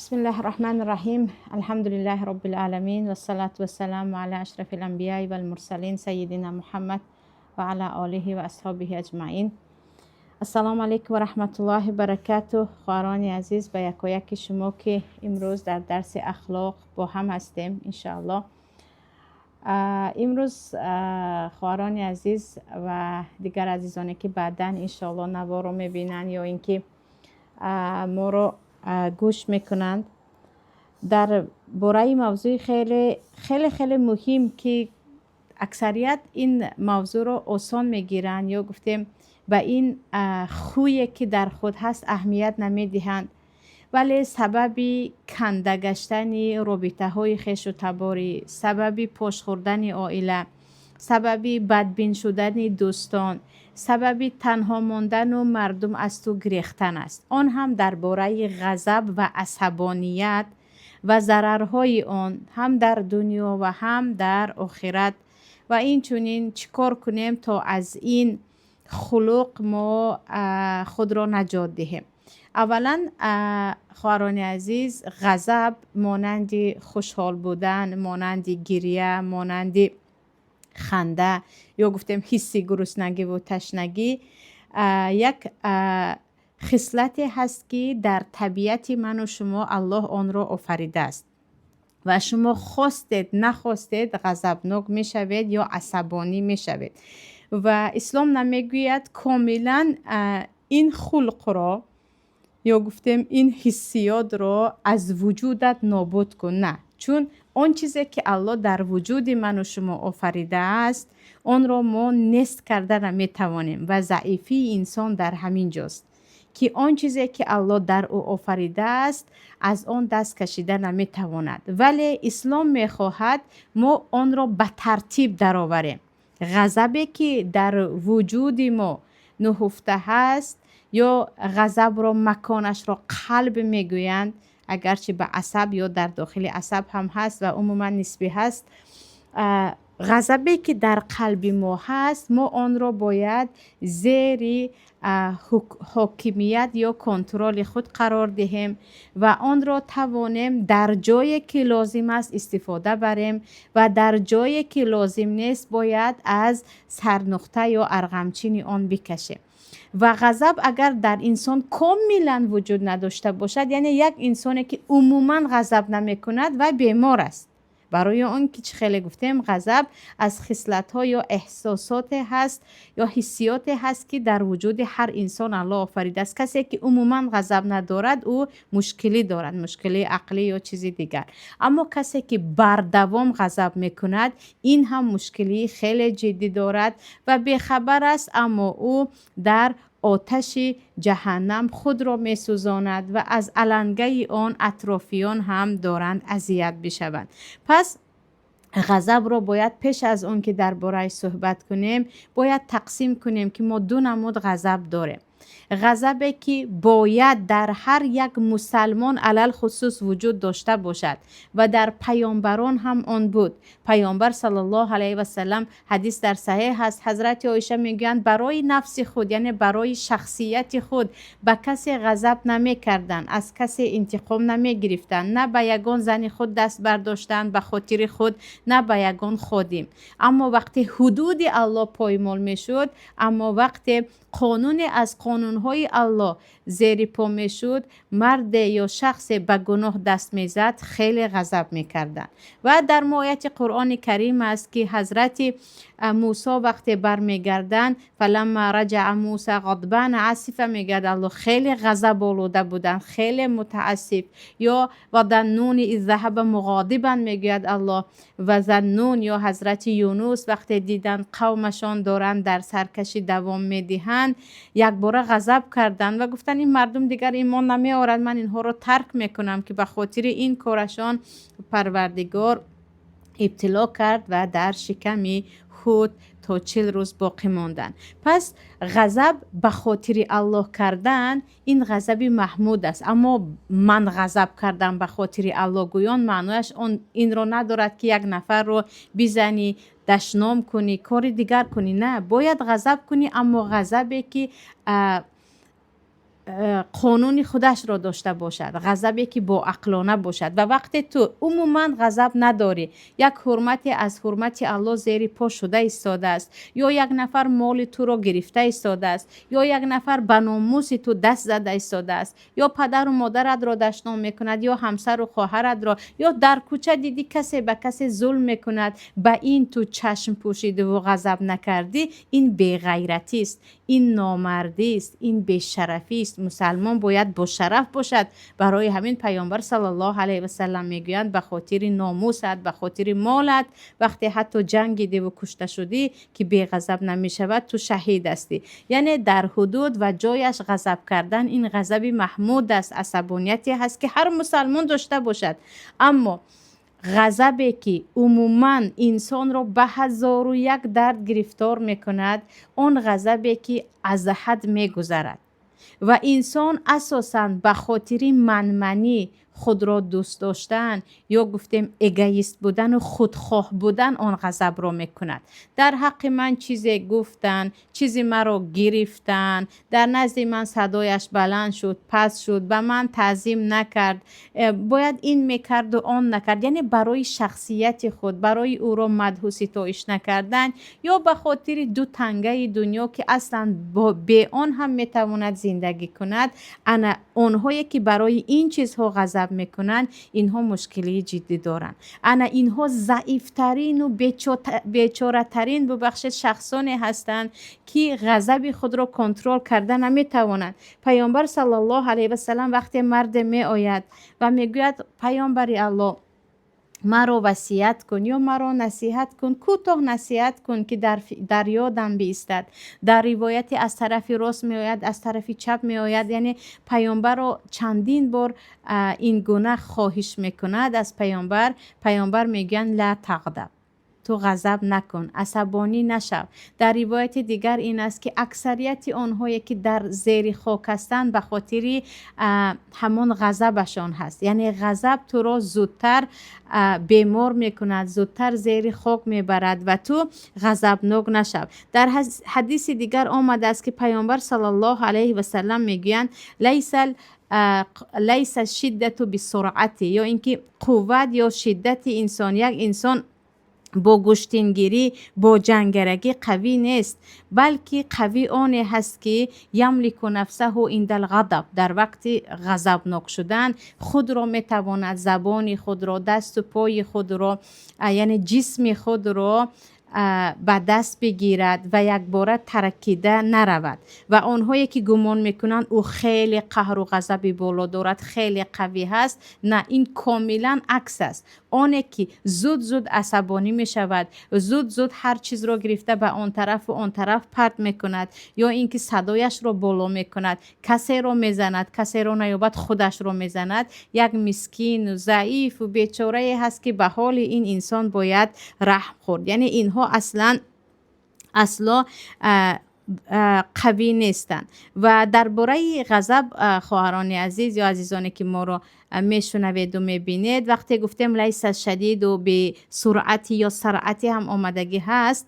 Бисмиллаҳи рраҳмани рраҳим. Алҳамдулиллаҳи роббил оламин, вассалату вассаламу ала ашрафил анбияи вал мурсалин, саййидина Муҳаммад ва ала олиҳи ва асҳобиҳи аҷмаин. Ассалому алайкум ва раҳматуллоҳи баракатуҳ. Хоҳарони азиз, ба якояки шумо, ки имрӯз дар дарси ахлоқ бо ҳам ҳастем, иншоаллоҳ. Имрӯз, хоҳарони азиз ва дигар азизоне, ки баъдан, иншоаллоҳ, наворо мебинанд ё ин ки моро гӯш мекунанд, дар бораи мавзӯи хеле хеле хеле муҳим, ки аксарият ин мавзӯъро осон мегиранд ё гуфтем, ба ин хӯе, ки дар худ ҳаст, аҳамият намедиҳанд, вале сабаби канда гаштани робитаҳои хешу таборӣ, сабаби пош хӯрдани оила, сабаби бадбин шудани дӯстон, сабаби танҳо мондану мардум аз ту гирехтан аст. Он ҳам дар бораи ғазаб ва асабоният ва зарарҳои он ҳам дар дунё ва ҳам дар охират, ва инчунин чӣ кор кунем, то аз ин хулуқ мо худро наҷот диҳем. Аввалан, хоҳарони азиз, ғазаб монанди хушҳол будан, монанди гиря, монанди ханда ё гуфтем, ҳисси гуруснагиву ташнагӣ як хислате ҳаст, ки дар табиати ману шумо Аллоҳ онро офаридааст ва шумо хостед, нахостед, ғазабнок мешавед ё асабонӣ мешавед. Ва Ислом намегӯяд комилан ин хулқро ё гуфтем, ин ҳиссиётро аз вуҷудат нобуд кун. На, чун он чизе, ки Аллоҳ дар вуҷуди ману шумо офаридааст, онро мо нест карда наметавонем. Ва заифии инсон дар ҳамин ҷост, ки он чизе, ки Аллоҳ дар ӯ офаридааст, аз он даст кашида наметавонад. Вале Ислом мехоҳад, мо онро ба тартиб дароварем. Ғазабе, ки дар вуҷуди мо нуҳуфта ҳаст, ё ғазабро маконашро қалб мегӯянд, агарчи ба асаб ё дар дохили асаб ҳам ҳаст ва умуман нисбӣ ҳаст. Ғазабе, ки дар қалби мо ҳаст, мо онро бояд зери ҳокимият ё контроли худ қарор диҳем ва онро тавонем дар ҷое, ки лозим аст, истифода барем ва дар ҷое, ки лозим нест, бояд аз сарнуқта ё арғамчини он бикашем. Ва ғазаб агар дар инсон комилан вуҷуд надошта бошад, яъне як инсоне, ки умуман ғазаб намекунад, вай бемор аст. Барои он ки чӣ хеле гуфтем, ғазаб аз хислатҳо ё эҳсосоте ҳаст ё ҳиссиёте ҳаст, ки дар вуҷуди ҳар инсон Аллоҳ офаридааст. Касе, ки умуман ғазаб надорад, ӯ мушкилӣ дорад, мушкилии ақлӣ ё чизи дигар. Аммо касе, ки бардавом ғазаб мекунад, ин ҳам мушкилии хеле ҷиддӣ дорад ва бехабар аст, аммо ӯ дар оташи ҷаҳаннам худро месӯзонад ва аз алангаи он атрофиён ҳам доранд азият бишаванд. Пас ғазабро бояд пеш аз он ки дар борааш суҳбат кунем, бояд тақсим кунем, ки мо ду намуд ғазаб дорем. Ғазабе, ки бояд дар ҳар як мусалмон алалхусус вуҷуд дошта бошад ва дар паёмбарон ҳам он буд. Паёмбар саллаллоҳу алайҳи васалам, ҳадис дар саҳеҳ ҳаст, ҳазрати Оиша мегӯянд, барои нафси худ, яъне барои шахсияти худ, ба касе ғазаб намекарданд, аз касе интиқом намегирифтанд, на ба ягон зани худ даст бардоштанд ба хотири худ, на ба ягон ходим. Аммо вақте ҳудуди Аллоҳ поймол мешуд, аммо вақте қонуне аз қонунҳои Аллоҳ зери по мешуд, марде ё шахсе ба гуноҳ даст мезад, хеле ғазаб мекарданд. Ва дар ояти Қуръони Карим аст, ки ҳазрати Мусо вақте бармегарданд, فلما رجع موسى غضبان أسفا, мегӯяд Аллоҳ, хеле ғазаболуда буданд, хеле мутаассиф. Ё وذا النون إذ ذهب مغاضبا, мегӯяд Аллоҳ. Ва Заннун ё ҳазрати Юнус вақте диданд, қавмашон доранд дар саркашӣ давом медиҳанд, якбора ғазаб карданд ва гуфтанд: «Ин мардум дигар имон намеорад, ман инҳоро тарк мекунам», ки ба хотири ин корашон Парвардигор ибтило кард ва дар шиками ҳут то 40 рӯз боқӣ монданд. Пас ғазаб ба хотири Аллоҳ кардан, ин ғазаби маҳмуд аст. Аммо ман ғазаб кардам ба хотири Аллоҳ гӯён, маънояш он инро надорад, ки як нафарро бизанӣ, дашном кунӣ, кори дигар кунӣ. На, бояд ғазаб кунӣ, аммо ғазабе, ки Қонуни худашро дошта бошад, ғазабе ки боақлона бошад. Ва вақте ту умуман ғазаб надорӣ, як ҳурмате аз ҳурмати Аллоҳ зери по шуда истодааст, ё як нафар моли туро гирифта истодааст, ё як нафар ба номуси ту даст зада истодааст, ё падару модаратро дашном мекунад, ё ҳамсару хоҳаратро, ё дар кӯча дидӣ, касе ба касе зулм мекунад, ба ин ту чашм пӯшидиву ғазаб накардӣ, ин беғайратист, ин номардист, ин бешарафист. Мусалмон бояд бошараф бошад. Барои ҳамин Паёмбар саллаллоҳу алайҳи васалам мегӯянд: ба хотири номусат, ба хотири молат вақте ҳатто ҷангидиву кушта шудӣ, ки беғазаб намешавад, ту шаҳид ҳастӣ. Яъне дар ҳудуд ва ҷояш ғазаб кардан, ин ғазаби маҳмуд аст, асабонияте ҳаст, ки ҳар мусалмон дошта бошад. Аммо ғазабе ки умуман инсонро ба ҳазору як дард гирифтор мекунад, он ғазабе ки аз ҳад мегузарад ва инсон асосан ба хотири манманӣ, худро дӯст доштан ё гуфтем эгоист будану худхоҳ будан он ғазабро мекунад. Дар ҳаққи ман чизе гуфтан, чизи маро гирифтан, дар назди ман садояш баланд шуд, паст шуд, ба ман таъзим накард, бояд ин мекарду он накард, яъне барои шахсияти худ, барои ӯро мадҳу ситоиш накардан ё ба хотири ду тангаи дунё, ки аслан бе он ҳам метавонад зиндагӣ кунад. Ана онҳое ки барои ин чизҳо ғазаб мекунанд, инҳо мушкилии ҷиддӣ доранд. Ана инҳо заифтарину бечоратарин, бубахшед, шахсоне ҳастанд, ки ғазаби худро контрол карда наметавонанд. Паёмбар саллаллоҳу алайҳи васалам вақте марде меояд ва мегӯяд: «Паёмбари Аллоҳ, маро васият кун ё маро насиҳат кун, кӯтоҳ насиҳат кун, ки дар ёдам биистад». Дар ривояте аз тарафи рост меояд, аз тарафи чап меояд, яъне паёмбарро чандин бор ин гуна хоҳиш мекунад аз паёмбар. Паёмбар мегӯянд: «Ла тағдаб», ту ғазаб накун, асабонӣ нашав. Дар ривояти дигар ин аст, ки аксарияти онҳое ки дар зери хок ҳастанд, ба хотири ҳамон ғазабашон ҳаст. Яъне ғазаб туро зудтар бемор мекунад, зудтар зери хок мебарад ва ту ғазабнок нашав. Дар ҳадиси дигар омадааст, ки Паёмбар саллаллоҳу алайҳи васалам мегӯянд: «Лайса шиддату бисуръати», ё ин ки қувват ё шиддати инсон, як инсон бо гӯштингирӣ, бо ҷангарагӣ қавӣ нест, балки қавӣ оне ҳаст, ки ямлику нафсаҳу индал ғадаб, дар вақти ғазабнок шудан худро метавонад, забони худро, дасту пои худро, яъне ҷисми худро ба даст бигирад ва якбора таракида наравад. Ва онҳое ки гумон мекунанд, ӯ хеле қаҳру ғазаби боло дорад, хеле қавӣ ҳаст, на, ин комилан акс аст. Оне ки зуд зуд асабонӣ мешавад, зуд зуд ҳар чизро гирифта ба он тарафу он тараф парт мекунад ё ин ки садояшро боло мекунад, касеро мезанад, касеро наёбад, худашро мезанад, як мискину заифу бечорае ҳаст, ки ба ҳоли ин инсон бояд раҳм хӯрд. Яъне инҳо аслан асло қавӣ нестанд. Ва дар бораи ғазаб, хоҳарони азиз ё азизоне ки моро мешунаведу мебинед, вақте гуфтем лайса шадиду бисуръати ё саръати ҳам омадагӣ ҳаст,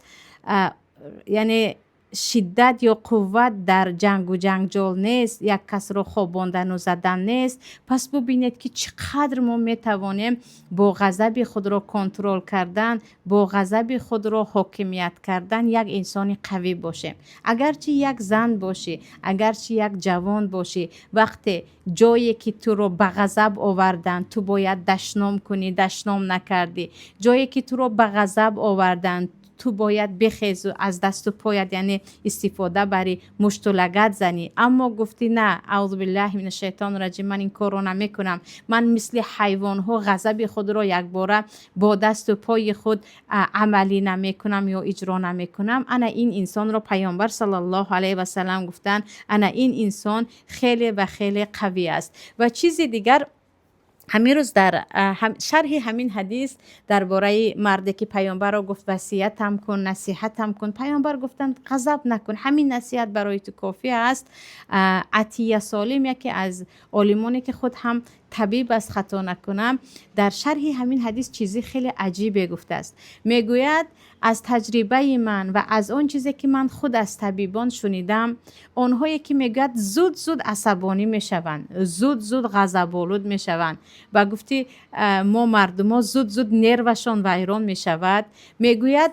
яъне шиддат ё қувват дар ҷангу ҷанҷол нест, як касро хобондану задан нест. Пас бубинед, ки чӣ қадр мо метавонем бо ғазаби худро контрол кардан, бо ғазаби худро ҳокимият кардан як инсони қавӣ бошем. Агарчи як зан бошӣ, агарчи як ҷавон бошӣ, вақте ҷое ки туро ба ғазаб оварданд, ту бояд дашном кунӣ, дашном накардӣ, ҷое ки туро ба ғазаб оварданд, ту бояд бихезу аз дасту поят, яъне истифода барӣ, мушту лагат занӣ, аммо гуфтӣ: «На, аузу биллаҳи мина шайтони раҷим, ман ин корро намекунам, ман мисли ҳайвонҳо ғазаби худро якбора бо дасту пои худ амалӣ намекунам ё иҷро намекунам», ана ин инсонро Паёмбар саллаллоҳу алайҳи васалам гуфтанд: ана ин инсон хеле ва хеле қавӣ аст. Ва чизи дигар, ҳамин рӯз дар шарҳи ҳамин ҳадис дар бораи марде ки паёмбарро гуфт: «Васиятам кун, насиҳатам кун», паёмбар гуфтанд: «Ғазаб накун, ҳамин насиҳат барои ту кофӣ аст». Атия Солим, яке аз олимоне ки худ ҳам Табиб аст, хато накунам, дар шарҳи ҳамин ҳадис чизи хеле аҷибе гуфтааст. Мегӯяд, аз таҷрибаи ман ва аз он чизе, ки ман худ аз табибон шунидам, онҳое ки, мегӯяд, зуд зуд асабонӣ мешаванд, зуд зуд ғазаболуд мешаванд, ба гуфти мо мардумо, зуд зуд нервашон вайрон мешавад, мегӯяд,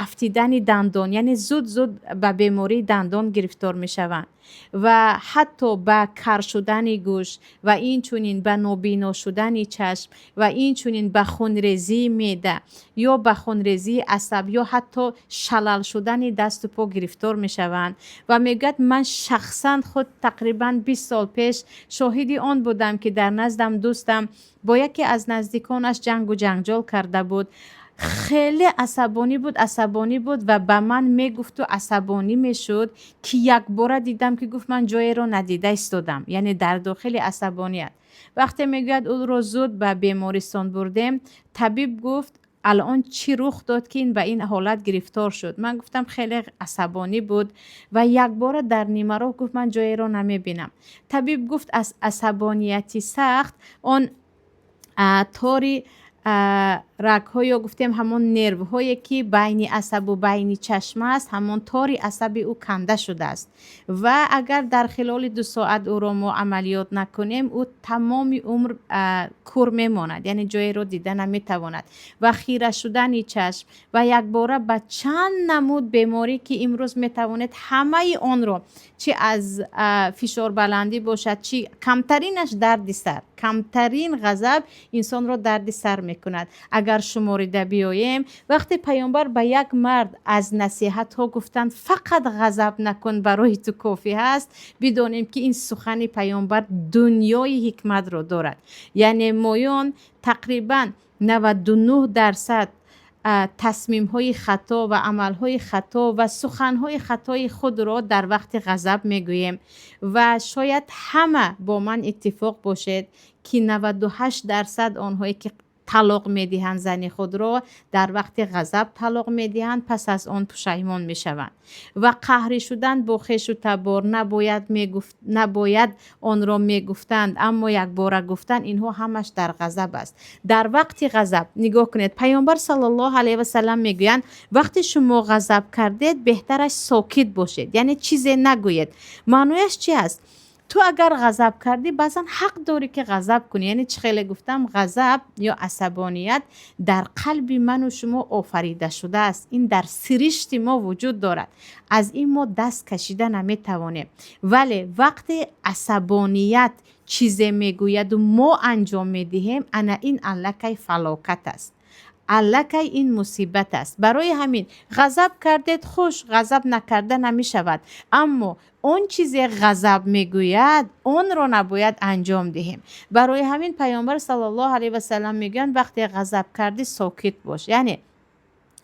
афтидани дандон, яъне зуд зуд ба бемории дандон гирифтор мешаванд ва ҳатто ба кар шудани гӯш ва инчунин ба нобино шудани чашм ва инчунин ба хунрезии меъда ё ба хунрезии асаб ё ҳатто шалал шудани дасту по гирифтор мешаванд. Ва мегӯяд, ман шахсан худ тақрибан 20 сол пеш шоҳиди он будам, ки дар наздам дӯстам бо яке аз наздиконаш ҷангу ҷанҷол карда буд. Хеле асабонӣ буд, асабонӣ буд ва ба ман мегуфту асабонӣ мешуд, ки якбора дидам, ки гуфт, ман ҷоеро надида истодам, яъне дар дохили асабоният. Вақте, мегӯяд, ӯро зуд ба бемористон бурдем, табиб гуфт, алон чӣ рух дод, ки ин ба ин ҳолат гирифтор шуд? Ман гуфтам, хеле асабонӣ буд ва якбора дар нимароҳ гуфт, ман ҷоеро намебинам. Табиб гуфт, аз асабонияти сахт он тори рагҳо ё гуфтем ҳамон нервҳое, ки байни асабу байни чашм аст, ҳамон тори асаби ӯ канда шудааст ва агар дар хилоли 2 соат ӯро мо амалиёт накунем, ӯ тамоми умр кур мемонад, яъне ҷоеро дида наметавонад ва хира шудани чашм ва якбора ба чанд намуд беморӣ, ки имрӯз метавонед ҳамаи онро, чи аз фишорбаландӣ бошад, чи камтаринаш дарди сар, камтарин ғазаб инсонро дарди сар мекунад, агар шуморида биёем. Вақте паёмбар ба як мард аз насиҳатҳо гуфтанд, фақат ғазаб накун, барои ту кофӣ ҳаст, бидонем, ки ин сухани паёмбар дунёи ҳикматро дорад. Яъне моён тақрибан 99% тасмимҳои хато ва амалҳои хато ва суханҳои хатои худро дар вақти ғазаб мегӯем ва шояд ҳама бо ман иттифоқ бошед, ки 98% онҳое, ки талоқ медиҳанд зани худро, дар вақти ғазаб талоқ медиҳанд, пас аз он пушаймон мешаванд. Ва қаҳрӣ шудан бо хешу табор, набояд мегуфт, набояд онро мегуфтанд, аммо якбора гуфтан, инҳо ҳамаш дар ғазаб аст. Дар вақти ғазаб, нигоҳ кунед, паёмбар саллаллоҳу алайҳи васалам мегӯянд, вақте шумо ғазаб кардед, беҳтараш сокит бошед, яъне чизе нагӯед. Маънояш чи аст? Ту агар ғазаб кардӣ, баъзан ҳақ дорӣ, ки ғазаб кунӣ. Яъне чӣ хеле гуфтам, ғазаб ё асабоният дар қалби ману шумо офарида шудааст, ин дар сиришти мо вуҷуд дорад, аз ин мо даст кашида наметавонем. Вале вақте асабоният чизе мегӯяду мо анҷом медиҳем, ана ин аллакай фалокат аст, аллакай ин мусибат аст. Барои ҳамин ғазаб кардед, хуш, ғазаб накарда намешавад, аммо он чизе ғазаб мегӯяд, онро набояд анҷом диҳем. Барои ҳамин паёмбар саллаллоҳу алайҳи васалам мегӯянд, вақте ғазаб кардӣ, сокит бош. Яъне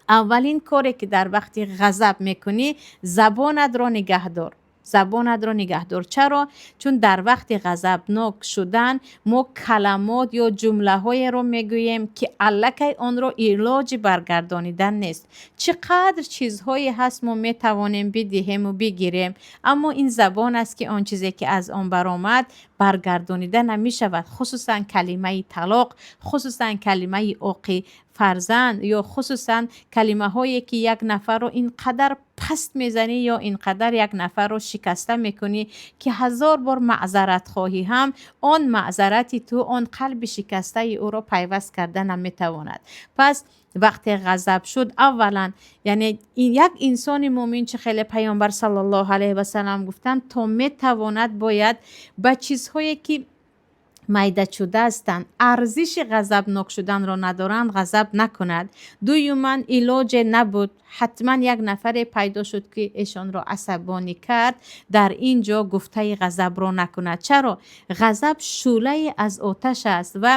аввалин коре, ки дар вақти ғазаб мекунӣ, забонатро нигаҳдор, забонатро нигаҳдор. Чаро? Чун дар вақти ғазабнок шудан мо каламот ё ҷумлаҳоеро мегӯем, ки аллакай онро илоҷи баргардонидан нест. Чӣ қадр чизҳое ҳаст, мо метавонем бидиҳему бигирем, аммо ин забон аст, ки он чизе, ки аз он баромад, баргардонида намешавад, хусусан калимаи талоқ, хусусан калимаи оқи фарзанд ё хусусан калимаҳое, ки як нафарро ин қадар паст мезанӣ ё ин қадар як нафарро шикаста мекунӣ, ки ҳазор бор маъзаратхоҳӣ ҳам, он маъзарати ту он қалби шикастаи ӯро пайваст карда наметавонад. Пас вақте ғазаб шуд, аввалан, яъне як инсони мӯмин, чӣ хеле паёмбар саллаллоҳу алайҳи васалам гуфтанд, то метавонад бояд ба чизҳое, ки майдачуда ҳастанд, арзиши ғазабнок шуданро надоранд, ғазаб накунад. Дуюман, илоҷе набуд, ҳатман як нафаре пайдо шуд, ки эшонро асабонӣ кард, дар ин ҷо гуфтаи ғазабро накунад. Чаро? Ғазаб шӯълае аз оташ аст ва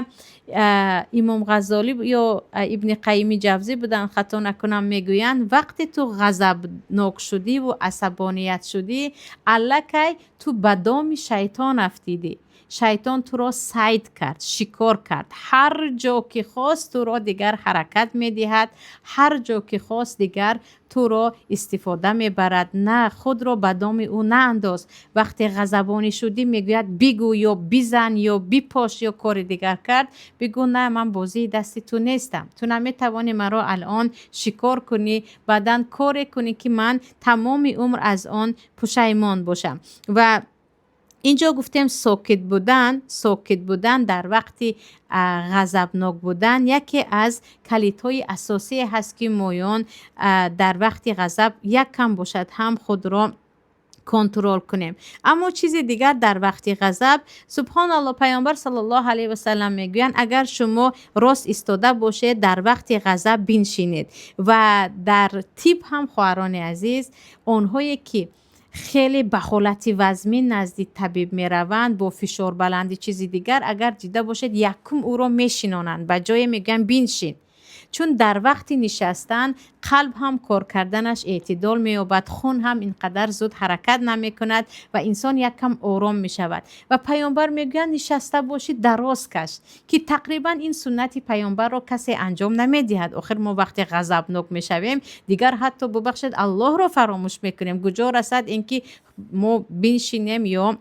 имом Ғаззолӣ ё Ибни Қайими Ҷавзӣ буданд, хато накунам, мегӯянд, вақте ту ғазабнок шудиву асабоният шудӣ, аллакай ту ба доми шайтон афтидӣ. Шайтон туро сайд кард, шикор кард, ҳар ҷо ки хост, туро дигар ҳаракат медиҳад, ҳар ҷо ки хост, дигар туро истифода мебарад. На, худро ба доми ӯ наандоз. Вақте ғазабонӣ шудӣ, мегӯяд: бигӯ ё бизан ё бипош ё кори дигар кард. Бигӯ: на, ман бозии дасти ту нестам, ту наметавонӣ маро алон шикор кунӣ, баъдан коре кунӣ, ки ман тамоми умр аз он пушаймон бошам. Ва инҷо гуфтем, сокит будан, сокит будан дар вақти ғазабнок будан яке аз калидҳои асосие ҳаст, ки моён дар вақти ғазаб як кам бошад ҳам худро контрол кунем. Аммо чизи дигар дар вақти ғазаб, субҳоналло, Паёмбар саллаллоҳу алайҳи васаллам мегӯянд: агар шумо рост истода бошед, дар вақти ғазаб биншинед. Ва дар тиб ҳам, хоҳарони азиз, онҳое ки хеле ба ҳолати вазмин назди табиб мераванд, бо фишорбаланди, чизи дигар, агар дида бошед, якум ӯро мешинонанд ба ҷое, мегӯянд: биншин. Чун дар вақти нишастан қалб ҳам кор карданаш эътидол меёбад, хун ҳам ин қадар зуд ҳаракат намекунад ва инсон як кам ором мешавад. Ва Паёмбар мегӯянд: нишаста бошӣ, дароз каш, ки тақрибан ин суннати Паёмбарро касе анҷом намедиҳад. Охир мо вақте ғазабнок мешавем, дигар ҳатто, бубахшед, Аллоҳро фаромӯш мекунем, куҷо расад ин ки мо биншинем ё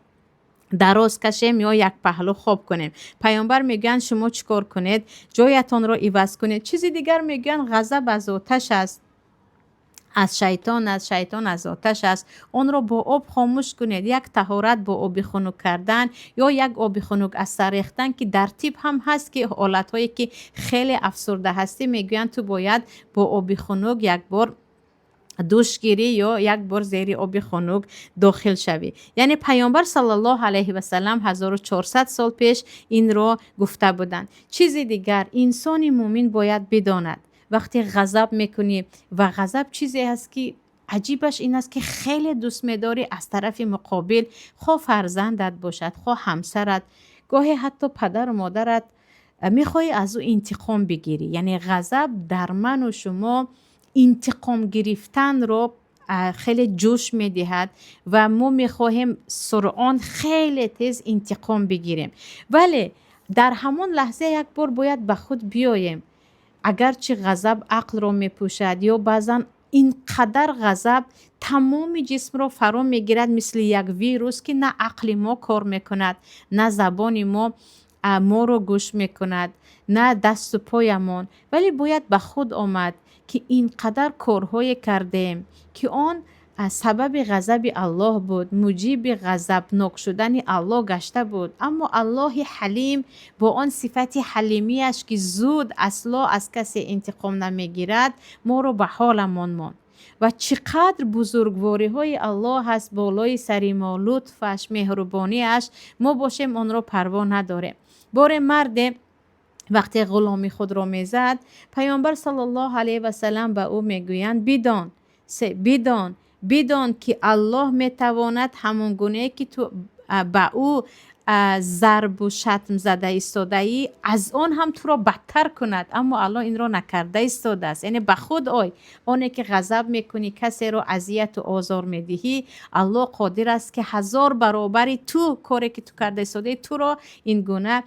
дароз кашем ё як паҳлӯ хоб кунем. Паёмбар мегӯянд: шумо чӣ кор кунед? Ҷоятонро иваз кунед. Чизи дигар мегӯянд: ғазаб аз оташ аст, аз шайтон аст, шайтон аз оташ аст, онро бо об хомӯш кунед. Як таҳорат бо оби хунук кардан ё як оби хунук аз сар рехтан, ки дар тиб ҳам ҳаст, ки ҳолатҳое ки хеле афсурда ҳастӣ, мегӯянд: ту бояд бо оби хунук як бор душ гирӣ ё як бор зери оби хунук дохил шавӣ. Яъне Паёмбар саллаллоҳу алайҳи васаллам 1400 сол пеш инро гуфта буданд. Чизи дигар, инсони мӯмин бояд бидонад, вақте ғазаб мекунӣ, ва ғазаб чизе аст, ки аҷибаш ин аст, ки хеле дӯст медорӣ аз тарафи муқобил, хоҳ фарзандат бошад, хоҳ ҳамсарат, гоҳе ҳатто падару модарат, мехоҳӣ аз ӯ интиқом бигирӣ. Яъне ғазаб дар ману шумо интиқом гирифтанро хеле ҷӯш медиҳад ва мо мехоҳем суръон, хеле тез интиқом бигирем. Вале дар ҳамон лаҳза як бор бояд ба худ биёем. Агарчи ғазаб ақлро мепӯшад ё баъзан ин қадар ғазаб тамоми ҷисмро фаро мегирад, мисли як вирус, ки на ақли мо кор мекунад, на забони мо моро гӯш мекунад, на дасту поямон. Вале бояд ба худ омад, ки ин қадар корҳое кардем, ки он аз сабаби ғазаби Аллоҳ буд, муҷиби ғазабнок шудани Аллоҳ гашта буд. Аммо Аллоҳи Ҳалим бо он сифати ҳалимияш, ки зуд асло аз касе интиқом намегирад, моро ба ҳоламон монд. Ва чӣ қадр бузургвориҳои Аллоҳ ҳаст болои сари мо, лутфаш, меҳрубониаш, мо бошем, онро парво надорем. Боре марде вақте ғуломи худро мезад, Паёмбар саллаллоҳу алайҳи васаллам ба ӯ мегӯянд: бидон, бидон, бидон, ки Аллоҳ метавонад ҳамон гунае ки ту ба ӯ зарбу шатм зада истодаӣ, аз он ҳам туро бадтар кунад, аммо Аллоҳ инро накарда истодааст. Яъне ба худ ой. Оне ки ғазаб мекунӣ, касеро азияту озор медиҳӣ, Аллоҳ қодир аст, ки 1000 баробари ту коре ки ту карда истодаӣ, туро ин гуна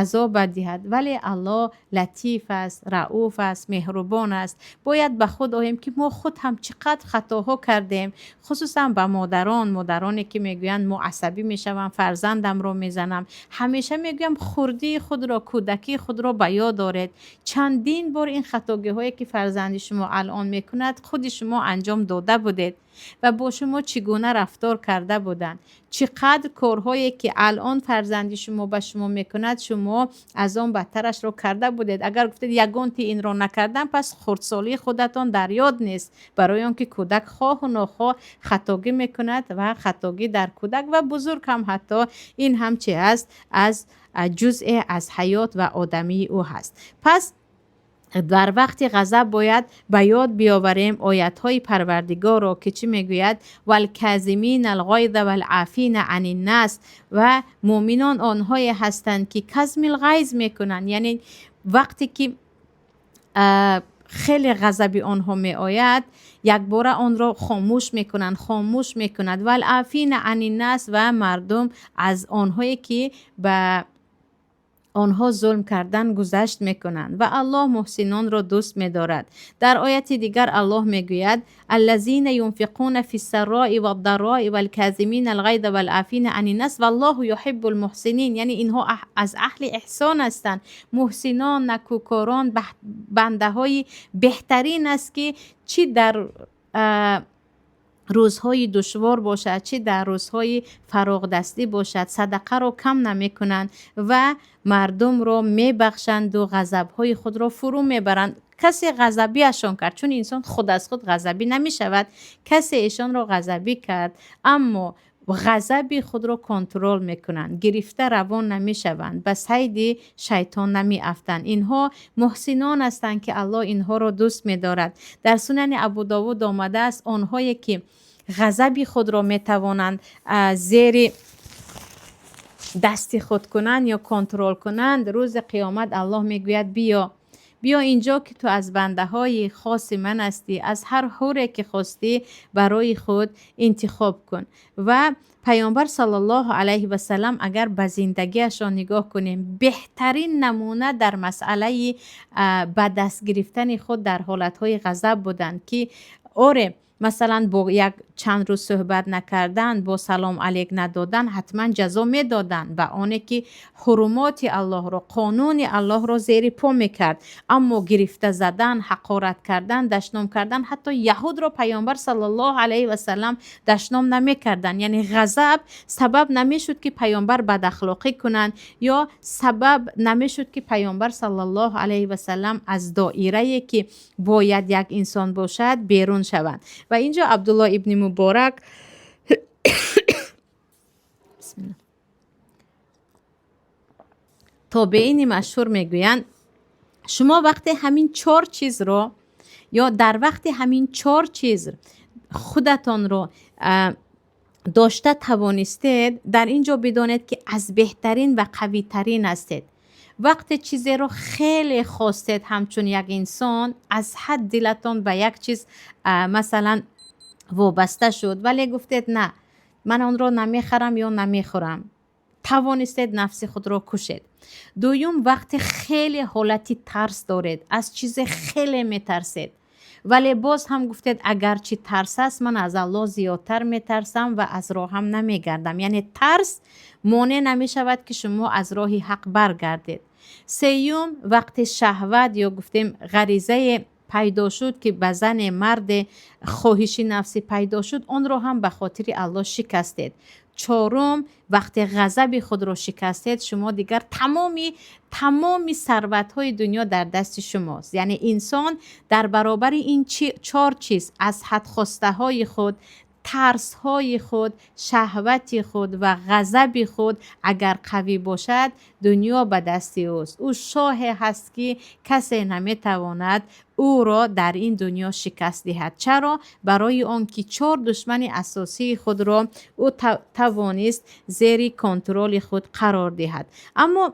азоба диҳад. Вале Аллоҳ латиф аст, рауф аст, меҳрубон аст. Бояд ба худ оем, ки мо худ ҳам чӣ қадр хатоҳо кардем. Хусусан ба модарон, модароне ки мегӯянд: мо асабӣ мешавам, фарзандамро мезанам. Ҳамеша мегӯям: хурдии худро, кӯдакии худро ба ёд доред. Чандин бор ин хатогиҳое ки фарзанди шумо алон мекунад, худи шумо анҷом дода будед ва бо шумо чӣ гуна рафтор карда буданд. Чӣ қадр корҳое ки алон фарзанди шумо ба шумо мекунад, шумо аз он бадтарашро карда будед. Агар гуфтед: ягонти инро накардам, пас хурдсолии худатон дар ёд нест. Барои он ки кӯдак хоҳу нохоҳ хатогӣ мекунад ва хатогӣ дар кӯдак ва бузург ҳам ҳатто ин ҳам чи аст? Аз ҷузъе аз ҳаёт ва одамии ӯ ҳаст. Пас дар вақти ғазаб бояд ба ёд биёварем оятҳои Парвардигорро, ки чӣ мегӯяд: валказимина алғайза валъофина аниннас. Ва муъминон онҳое ҳастанд, ки казмил ғайз мекунанд, яъне вақте ки Хеле ғазаби онҳо меояд, якбора онро хомӯш мекунанд, хомӯш мекунад. والعافين عن الناس, ва мардум аз онҳое, ки ба онҳо зулм кардан, гузашт мекунанд. Ва Аллоҳ муҳсинонро дӯст медорад. Дар ояти дигар Аллоҳ мегӯяд: الذين ينفقون في السراء والضراء والكاظمين الغيظ والعافين عن الناس والله يحب المحسنين. Яъне инҳо аз аҳли эҳсон ҳастанд. Муҳсинон, накӯкорон бандаҳои беҳтарин аст, ки чӣ дар рӯзҳои душвор бошад, чӣ дар рӯзҳои фароғдастӣ бошад, садақаро кам намекунанд ва мардумро мебахшанду ғазабҳои худро фурӯ мебаранд. Касе ғазабиашон кард, чун инсон худ аз худ ғазабӣ намешавад, касе эшонро ғазабӣ кард, аммо ғазаби худро контрол мекунанд, гирифта равон намешаванд, ба сайди шайтон намеафтанд. Инҳо муҳсинон ҳастанд, ки Аллоҳ инҳоро дӯст медорад. Дар Сунани Абудовуд омадааст: онҳое, ки ғазаби худро метавонанд зери дасти худ кунанд ё контрол кунанд, рӯзи қиёмат Аллоҳ мегӯяд: «Биё, биё инҷо, ки ту аз бандаҳои хоси ман ҳастӣ, аз ҳар ҳуре ки хостӣ, барои худ интихоб кун». Ва Паёмбар саллаллоҳу алайҳи васалам, агар ба зиндагиашон нигоҳ кунем, беҳтарин намуна дар масъалаи ба даст гирифтани худ дар ҳолатҳои ғазаб буданд, ки оре, масалан, бо як чанд рӯз суҳбат накардан, бо салом алейк надодан ҳатман ҷазо медоданд ба оне, ки ҳурумоти Аллоҳро, қонуни Аллоҳро зери по мекард. Аммо гирифта задан, ҳақорат кардан, дашном кардан, ҳатто яҳудро Паёмбар саллаллоҳу алайҳи васалам дашном намекарданд. Яъне ғазаб сабаб намешуд, ки Паёмбар бадахлоқӣ кунанд, ё сабаб намешуд, ки Паёмбар саллаллоҳу алайҳи васалам аз доирае, ки бояд як инсон бошад, берун шаванд. Ва инҷо Абдулло ибни Муборак, бисмилла, тобеини машҳур, мегӯянд: шумо вақте ҳамин чор чизро ё дар вақти ҳамин чор чиз худатонро дошта тавонистед, дар ин ҷо бидонед, ки аз беҳтарин ва қавитарин ҳастед. Вақте чизеро хеле хостед, ҳамчун як инсон аз ҳад дилатон ба як чиз, масалан, вобаста шуд, вале гуфтед: «На, ман онро намехарам ё намехӯрам», тавонистед нафси худро кушед. Дуюм, вақте хеле ҳолати тарс доред, аз чизе хеле метарсед, вале боз ҳам гуфтед: «Агарчи тарс аст, ман аз Аллоҳ зиёдтар метарсам ва аз роҳам намегардам». Яъне тарс монеъ намешавад, ки шумо аз роҳи ҳақ баргардед. Сеюм, вақте шаҳват ё гуфтем ғаризае пайдо шуд, ки ба зане, марде хоҳиши нафсӣ пайдо шуд, онро ҳам ба хотири Аллоҳ шикастед. Чорум, вақте ғазаби худро шикастед, шумо дигар тамоми сарватҳои дунё дар дасти шумост. Яъне инсон дар баробари ин чор чиз, аз ҳадхостаҳои худ, тарсҳои худ, шаҳвати худ ва ғазаби худ, агар қавӣ бошад, дунё ба дасти ӯст. Ӯ шоҳе ҳаст, ки касе наметавонад ӯро дар ин дунё шикаст диҳад. Чаро? Барои он ки чор душмани асосии худро ӯ тавонист зери контроли худ қарор диҳад. Аммо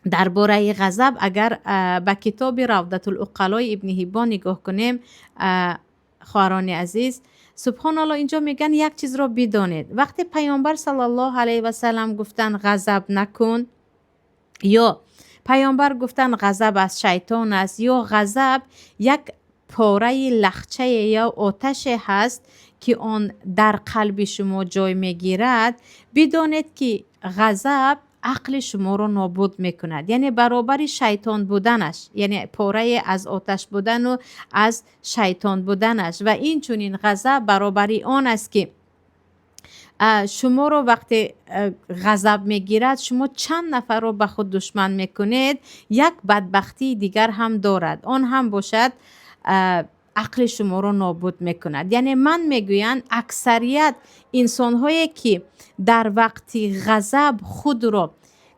дар бораи ғазаб, агар ба китоби Равдатул-уқалои Ибни Ҳиббон нигоҳ кунем, хоҳарони азиз, субҳоналло, инҷо мегӯянд: як чизро бидонед, вақте Паёмбар саллаллоҳу алайҳи васалам гуфтанд: «Ғазаб накун», ё Паёмбар гуфтанд: «Ғазаб аз шайтон аст», ё ғазаб як пораи лахчае ё оташе ҳаст, ки он дар қалби шумо ҷой мегирад, бидонед, ки ғазаб ақли шуморо нобуд мекунад. Яъне баробари шайтон буданаш, яъне порае аз оташ будану аз шайтон буданаш, ва инчунин ғазаб баробари он аст, ки шуморо вақте ғазаб мегирад, шумо чанд нафарро ба худ душман мекунед. Як бадбахтии дигар ҳам дорад, он ҳам бошад ақли шуморо нобуд мекунад. Яъне ман мегӯянд, аксарият инсонҳое, ки дар вақти ғазаб худро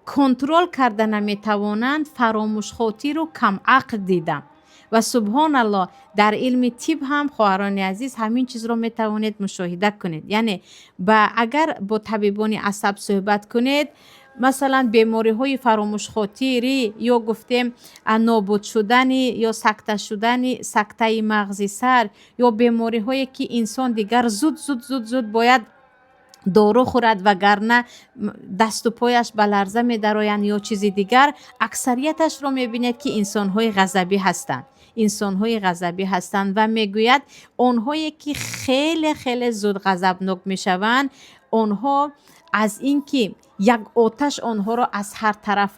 контрол карда наметавонанд, фаромӯшхотиру камақл дидам. Ва субҳоналло, дар илми тиб ҳам, хоҳарони азиз, ҳамин чизро метавонед мушоҳида кунед. Яъне ба агар бо табибони асаб суҳбат кунед. Масалан, бемориҳои фаромӯшхотирӣ ё гуфтем нобуд шудани ё сакта шудани, сактаи мағзи сар, ё бемориҳое, ки инсон дигар зуд зуд зуд зуд бояд дору хӯрад, вагарна дасту пояш ба ларза медароянд ё чизи дигар, аксарияташро мебинед, ки инсонҳои ғазабӣ ҳастанд, инсонҳои ғазабӣ ҳастанд. Ва мегӯяд, онҳое, ки хеле хеле зуд ғазабнок мешаванд, онҳо аз ин ки як оташ онҳоро аз ҳар тараф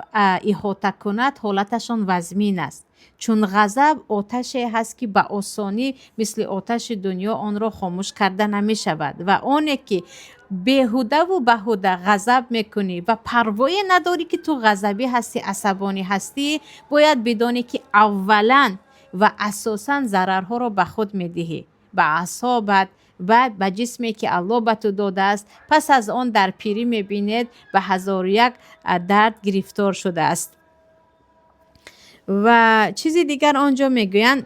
иҳота кунад, ҳолаташон вазмин аст, чун ғазаб оташе ҳаст, ки ба осонӣ мисли оташи дунё онро хомӯш карда намешавад. Ва оне, ки беҳудаву баҳуда ғазаб мекунӣ ва парвое надорӣ, ки ту ғазабӣ ҳастӣ, асабонӣ ҳастӣ, бояд бидонӣ, ки аввалан ва асосан зарарҳоро ба худ медиҳӣ, ба аъсобат ва ба ҷисме, ки Аллоҳ ба ту додааст. Пас аз он дар пирӣ мебинед, ба ҳазору як дард гирифтор шудааст. Ва чизи дигар он ҷо мегӯянд,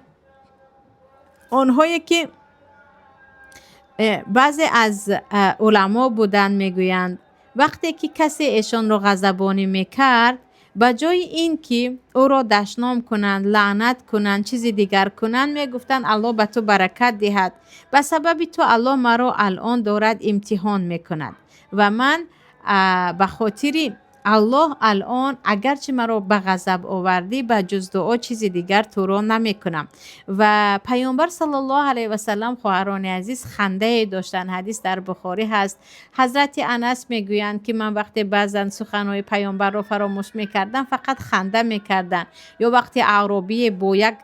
онҳое, ки баъзе аз уламо буданд, мегӯянд, вақте ки касе эшонро ғазабонӣ мекард, ба ҷои ин ки ӯро дашном кунанд, лаънат кунанд, чизи дигар кунанд, мегуфтанд: «Аллоҳ ба ту баракат диҳад, ба сабаби ту Аллоҳ маро алон дорад имтиҳон мекунад ва ман ба хотири Аллоҳ алон агарчи маро ба ғазаб овардӣ, ба ҷуз дуо чизи дигар туро намекунам». Ва Паёмбар саллаллоҳу алайҳи васаллам, хоҳарони азиз, хандае доштанд. Ҳадис дар Бухорӣ ҳаст. Ҳазрати Анас мегӯянд, ки ман вақте баъзан суханҳои Паёмбарро фаромӯш мекардам, фақат ханда мекардам. Ё вақте аъробие бо як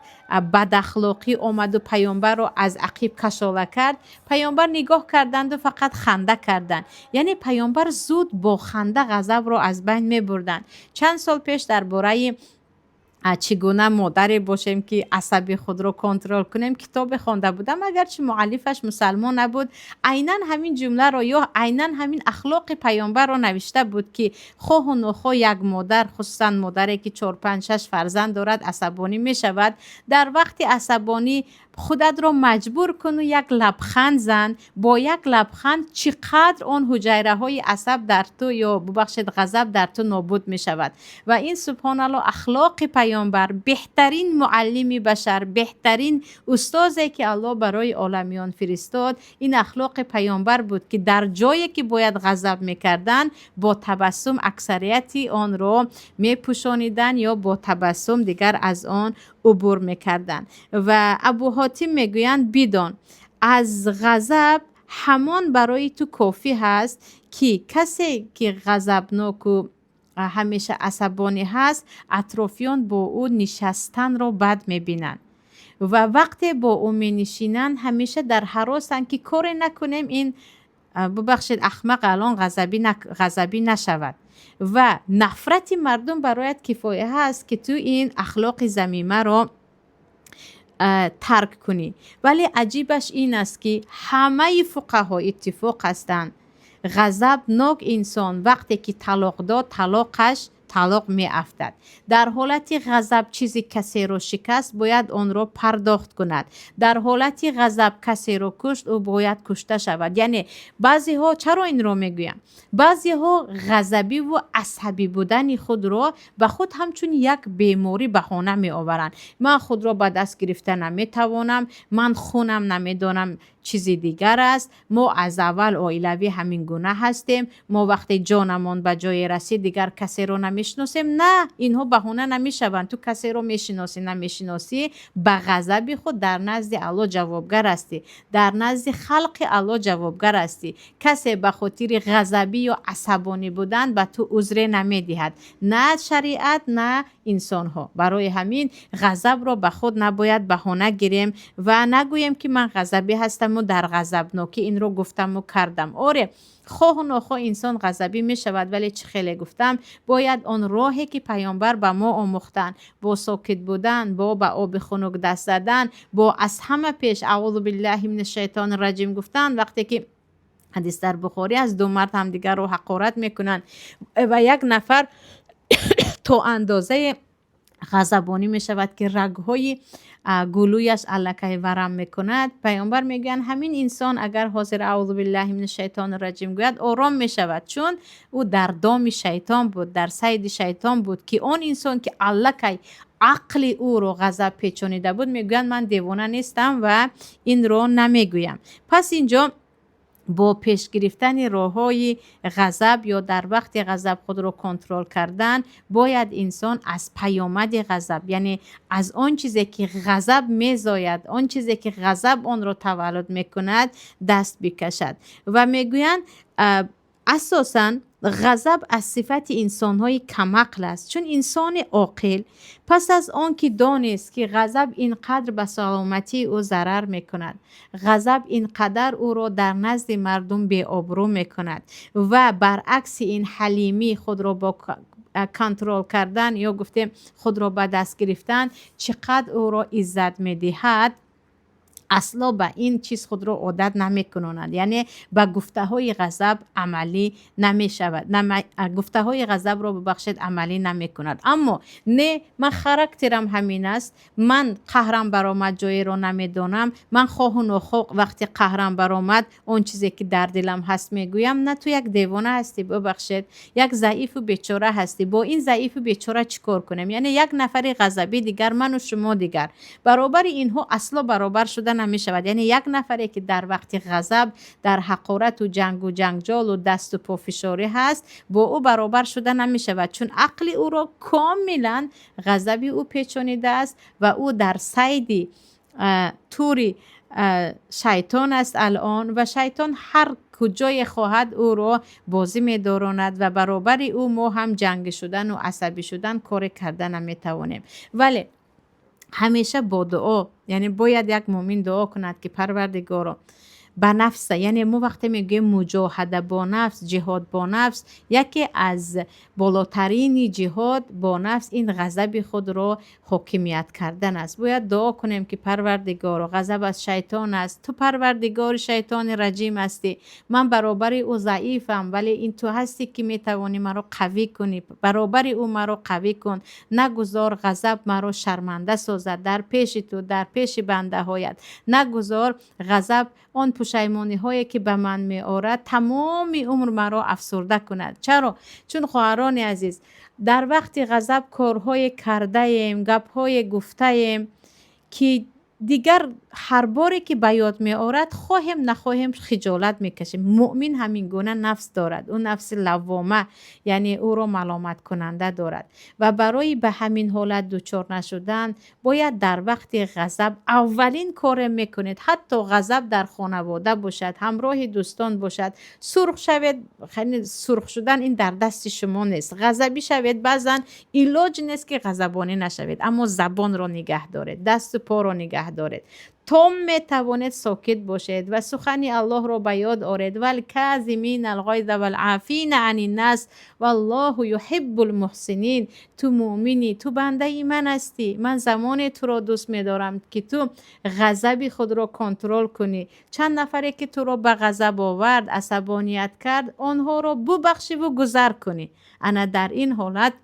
бадахлоқӣ омаду Паёмбарро аз ақиб кашола кард, Паёмбар нигоҳ карданду фақат ханда карданд. Яъне Паёмбар зуд бо ханда ғазабро аз байн мебурданд. Чанд сол пеш дар бораи чӣ гуна модаре бошем, ки асаби худро контрол кунем, китобе хонда будам. Агарчи муаллифаш мусалмон набуд, айнан ҳамин ҷумларо ё айнан ҳамин ахлоқи Паёмбарро навишта буд, ки хоҳу нохоҳ як модар, хусусан модаре, ки чор, панҷ, шаш фарзанд дорад, асабонӣ мешавад. Дар вақти асабонӣ худатро маҷбур куну як лабханд зан. Бо як лабханд чӣ қадр он ҳуҷайраҳои асаб дар ту ё, бубахшед, ғазаб дар ту нобуд мешавад. Ва ин, субҳоналло, ахлоқи Паёмбар, беҳтарин муаллими башар, беҳтарин устозе, ки Аллоҳ барои оламиён фиристод, ин ахлоқи Паёмбар буд, ки дар ҷое, ки бояд ғазаб мекарданд, бо табассум аксарияти онро мепӯшониданд ё бо табассум дигар аз он убур мекарданд. Ва Абуҳотим мегӯянд: бидон, аз ғазаб ҳамон барои ту кофӣ ҳаст, ки касе, ки ғазабноку ҳамеша асабонӣ ҳаст, атрофиён бо ӯ нишастанро бад мебинанд ва вақте бо ӯ менишинанд, ҳамеша дар ҳаросанд, ки коре накунем, ин, бубахшед, ахмақ алон ғазабӣ нашавад. Ва нафрати мардум барояд кифоя ҳаст, ки ту ин ахлоқи замимаро тарк кунӣ. Вале аҷибаш ин аст, ки ҳамаи фуқаҳо иттифоқ ҳастанд: ғазабнок инсон вақте ки талоқ дод, талоқаш талоқ меафтад. Дар ҳолати ғазаб чизи касеро шикаст, бояд онро пардохт кунад. Дар ҳолати ғазаб касеро кушт, ӯ бояд кушта шавад. Яъне баъзеҳо, чаро инро мегӯям, баъзеҳо ғазабиву асабӣ будани худро ба худ ҳамчун як беморӣ баҳона меоваранд: ман худро ба даст гирифта наметавонам, ман хунам намедонам чизи дигар аст, мо аз аввал оилавӣ ҳамин гуна ҳастем, мо вақте ҷонамон ба ҷое расид, дигар касеро намешиносем. На, инҳо баҳона намешаванд. Ту касеро мешиносӣ, намешиносӣ, ба ғазаби худ дар назди Аллоҳ ҷавобгар ҳастӣ, дар назди халқи Аллоҳ ҷавобгар ҳастӣ. Касе ба хотири ғазабӣ ё асабонӣ будан ба ту узре намедиҳад, на шариат, на инсонҳо. Барои ҳамин ғазабро ба худ набояд баҳона гирем ва нагӯем, ки ман ғазабӣ ҳастаму дар ғазабнокӣ инро гуфтаму кардам. Оре, хоҳу нохоҳ инсон ғазабӣ мешавад, вале чӣ хеле гуфтам, бояд он роҳе, ки Паёмбар ба мо омӯхтанд, бо сокит будан, бо ба оби хунук даст задан, бо аз ҳама пеш аъузу биллаҳи мина шайтони раҷим гуфтан. Вақте ки, ҳадис дар Бухорӣ аст, ду мард ҳамдигарро ҳақорат мекунанд ва як нафар то андозае Ғазабонӣ мешавад, ки рагҳои гулӯяш аллакай варам мекунад. Паёмбар мегӯянд, ҳамин инсон агар ҳозир أعوذ بالله من الشيطان الرجيم гӯяд, ором мешавад, чун ӯ дар доми шайтон буд, дар сайди шайтон буд, ки он инсон, ки аллакай ақли ӯро ғазаб печонида буд, мегӯянд, ман девона нестам ва инро намегӯям. Пас инҷо бо пеш гирифтани роҳҳои ғазаб ё дар вақти ғазаб худро контрол кардан, бояд инсон аз паёмади ғазаб, яъне аз он чизе, ки ғазаб мезояд, он чизе, ки ғазаб онро таваллуд мекунад, даст бикашад. Ва мегӯянд, асосан ғазаб аз сифати инсонҳои камақл аст, чун инсони оқил пас аз он ки донист, ки ғазаб ин қадр ба саломатии ӯ зарар мекунад, ғазаб ин қадар ӯро дар назди мардум беобрӯ мекунад ва баръакси ин ҳалимӣ, худро бо контрол кардан ё гуфтем худро ба даст гирифтан, чӣ қадр ӯро иззат медиҳад, асло ба ин чиз худро одат намекунонад, яъне ба гуфтаҳои ғазаб амалӣ намешавад, гуфтаҳои ғазабро, бубахшед, амалӣ намекунад. Аммо не, ман характерам ҳамин аст, ман қаҳрам баромад, ҷоеро намедонам, ман хоҳу нохоҳ вақти қаҳрам баромад, он чизе, ки дар дилам ҳаст, мегӯям. На, ту як девона ҳастӣ, бубахшед, як заифу бечора ҳастӣ. Бо ин заифу бечора чӣ кор кунем? Яъне як нафари ғазабӣ дигар, ману шумо дигар, баробари инҳо асло баробар шуда намешавад. Яъне як нафаре, ки дар вақти ғазаб дар ҳақорату ҷангу ҷанҷолу дасту пофишорӣ ҳаст, бо ӯ баробар шуда намешавад, чун ақли ӯро комилан ғазаби ӯ печонидааст ва ӯ дар сайди тури шайтон аст алон ва шайтон ҳар куҷое хоҳад, ӯро бозӣ медоронад ва баробари ӯ мо ҳам ҷангӣ шудану асабӣ шудан коре карда наметавонем. Вале ҳамеша бо дуо, яъне бояд як муъмин дуо кунад, ки Парвардигоро, ба нафса, яъне мо вақте мегӯем муҷоҳада бо нафс, ҷиҳод бо нафс, яке аз болотарини ҷиҳод бо нафс ин ғазаби худро ҳокимият кардан аст. Бояд дуо кунем, ки Парвардигоро, ғазаб аз шайтон аст, ту парвардигори шайтони раҷим ҳастӣ, ман баробари ӯ заифам, вале ин ту ҳастӣ, ки метавонӣ маро қавӣ кунӣ. Баробари ӯ маро қавӣ кун, нагузор ғазаб маро шарманда созад дар пеши ту, дар пеши бандаҳоят, нагузор ғазаб он пушаймониҳое, ки ба ман меорад, тамоми умр маро афсурда кунад. Чаро? Чун, хоҳарони азиз, дар вақти ғазаб корҳое кардаем, гапҳое гуфтаем, ки дигар ҳар боре, ки ба ёд меорад, хоҳем нахоҳем, хиҷолат мекашем. Муъмин ҳамин гуна нафс дорад, ӯ нафси лаввома, яъне ӯро маломаткунанда дорад. Ва барои ба ҳамин ҳолат дучор нашудан бояд дар вақти ғазаб аввалин коре мекунед, ҳатто ғазаб дар хонавода бошад, ҳамроҳи дӯстон бошад, сурх шавед. Сурх шудан ин дар дасти шумо нест. Ғазабӣ шавед, баъзан илоҷ нест, ки ғазабонӣ нашавед, аммо забонро нигаҳ доред, дасту поро нигаҳ доред, то метавонед сокит бошед ва сухани Аллоҳро ба ёд оред: والكاظمين الغيظ والعافين عن الناس والله يحب المحسنين. Ту муъминӣ, ту бандаи ман ҳастӣ, ман замоне туро дӯст медорам, ки ту ғазаби худро контрол кунӣ, чанд нафаре, ки туро ба ғазаб овард, асабоният кард, онҳоро бубахшиву гузар кунӣ. Ана дар ин ҳолат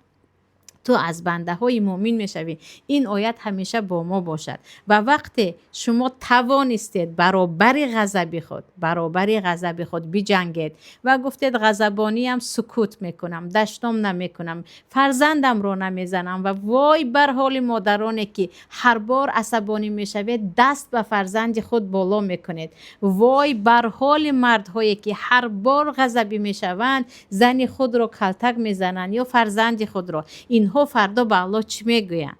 ту аз бандаҳои муъмин мешавӣ. Ин оят ҳамеша бо мо бошад. Ва вақте шумо тавонистед баробари ғазаби худ биҷангед ва гуфтед: ғазабониям, сукут мекунам, даштом намекунам, фарзандамро намезанам. Ва вой бар ҳоли модароне, ки ҳар бор асабонӣ мешавед, даст ба фарзанди худ боло мекунед. Вой бар ҳоли мардҳое, ки ҳар бор ғазабӣ мешаванд, зани худро калтак мезананд ё фарзанди худро. Инҳо фардо ба Аллоҳ чӣ мегӯянд?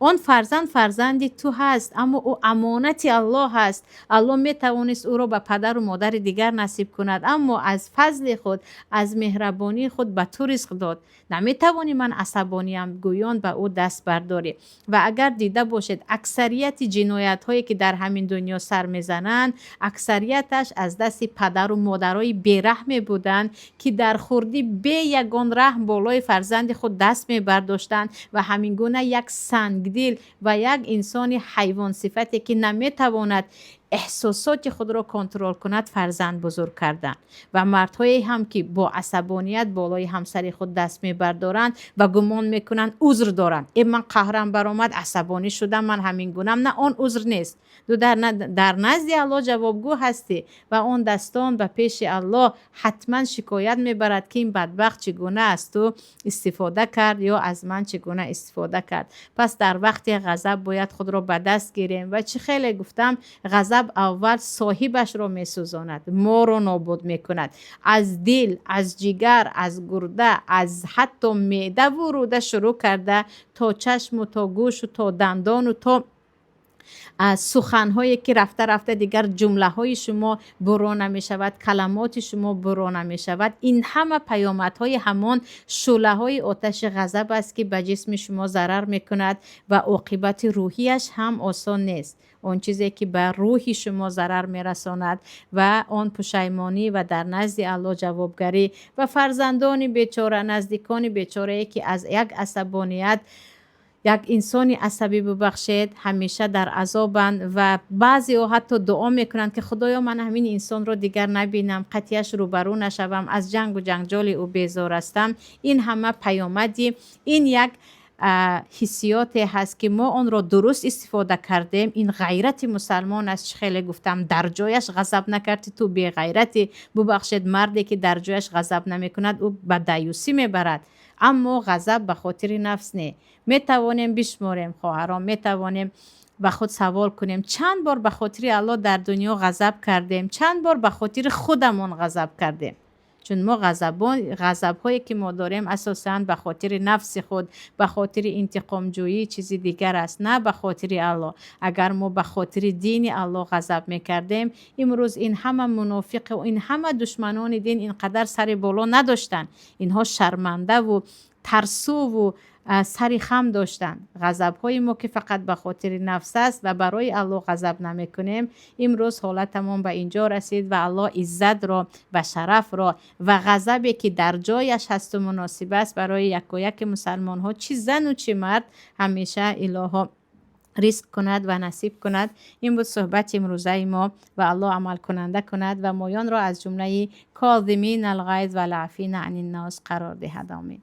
Он фарзанд фарзанди ту ҳаст, аммо ӯ амонати Аллоҳ ҳаст. Аллоҳ метавонист ӯро ба падару модари дигар насиб кунад, аммо аз фазли худ, аз меҳрабонии худ ба ту ризқ дод. Наметавонӣ ман асабониям гӯён ба ӯ даст бардорӣ. Ва агар дида бошед, аксарияти ҷиноятҳое, ки дар ҳамин дунё сар мезананд, аксарияташ аз дасти падару модарои бераҳме буданд, ки дар хурдӣ бе ягон раҳм болои фарзанди худ даст мебардоштанд ва ҳамин гуна як сангдил ва як инсони ҳайвонсифате, ки наметавонад Эҳсосоти худро контрол кунад, фарзанд бузург кардан. Ва мардҳое ҳам, ки бо асабоният болои ҳамсари худ даст мебардоранд ва гумон мекунанд, узр доранд: «Э, ман қаҳрам баромад, асабонӣ шудам, ман ҳамин гунам». На, он узр нест. Ту дар назди Аллоҳ ҷавобгӯ ҳастӣ ва он дастон ба пеши Аллоҳ ҳатман шикоят мебарад, ки ин бадбахт чӣ гуна аз ту истифода кард ё аз ман чӣ гуна истифода кард. Пас дар вақти ғазаб бояд худро ба даст гирем. Ва чӣ хеле гуфтам, ғазаб аввал соҳибашро месӯзонад, моро нобуд мекунад, аз дил, аз ҷигар, аз гурда, аз ҳатто меъдаву рӯда шурӯъ карда то чашму то гӯшу то дандону то суханҳое, ки рафта рафта дигар ҷумлаҳои шумо буро намешавад, каламоти шумо буро намешавад. Ин ҳама паёмадҳои ҳамон шӯълаҳои оташи ғазаб аст, ки ба ҷисми шумо зарар мекунад ва оқибати рӯҳияш ҳам осон нест. Он чизе, ки ба рӯҳи шумо зарар мерасонад ва он пушаймонӣ ва дар назди Аллоҳ ҷавобгарӣ ва фарзандони бечора, наздикони бечорае, ки аз як асабоният, як инсони асабӣ, бубахшед, ҳамеша дар азобанд. Ва баъзеҳо ҳатто дуо мекунанд, ки «Худоё, ман ҳамин инсонро дигар набинам, қатъияш рӯбарӯ нашавам, аз ҷангу ҷанҷоли ӯ безор ҳастам». Ин ҳама паёмади ин як ҳиссиёте ҳаст, ки мо онро дуруст истифода кардем. Ин ғайрати мусалмон аст. Чӣ хеле гуфтам, дар ҷояш ғазаб накардӣ, ту беғайратӣ. Бубахшед, марде, ки дар ҷояш ғазаб намекунад, ӯ ба даюсӣ мебарад. Аммо ғазаб ба хотири нафс не. Метавонем бишморем, хоҳарон, метавонем ба худ савол кунем: чанд бор ба хотири Аллоҳ дар дунё ғазаб кардем, чанд бор ба хотири худамон ғазаб кардем? Чун мо ғазабҳое, ки мо дорем, асосан ба хотири нафси худ, ба хотири интиқомҷӯӣ, чизи дигар аст, на ба хотири Аллоҳ. Агар мо ба хотири дини Аллоҳ ғазаб мекардем, имрӯз ин ҳама мунофиқу ин ҳама душманони дин ин қадар сари боло надоштанд. Инҳо шармандаву тарсуву сари хам доштанд. Ғазабҳои мо, ки фақат ба хотири нафс аст ва барои Аллоҳ ғазаб намекунем, имрӯз ҳолатамон ба инҷо расид. Ва Аллоҳ иззатро ва шарафро ва ғазабе, ки дар ҷояш ҳасту муносиб аст, барои якояки мусалмонҳо, чӣ зану чӣ мард, ҳамеша илоҳо ризқ кунад ва насиб кунад. Ин буд суҳбати имрӯзаи мо ва Аллоҳ амалкунанда кунад ва моёнро аз ҷумлаи كاظمين الغيظ والعافين عن الناس қарор диҳад. Омин.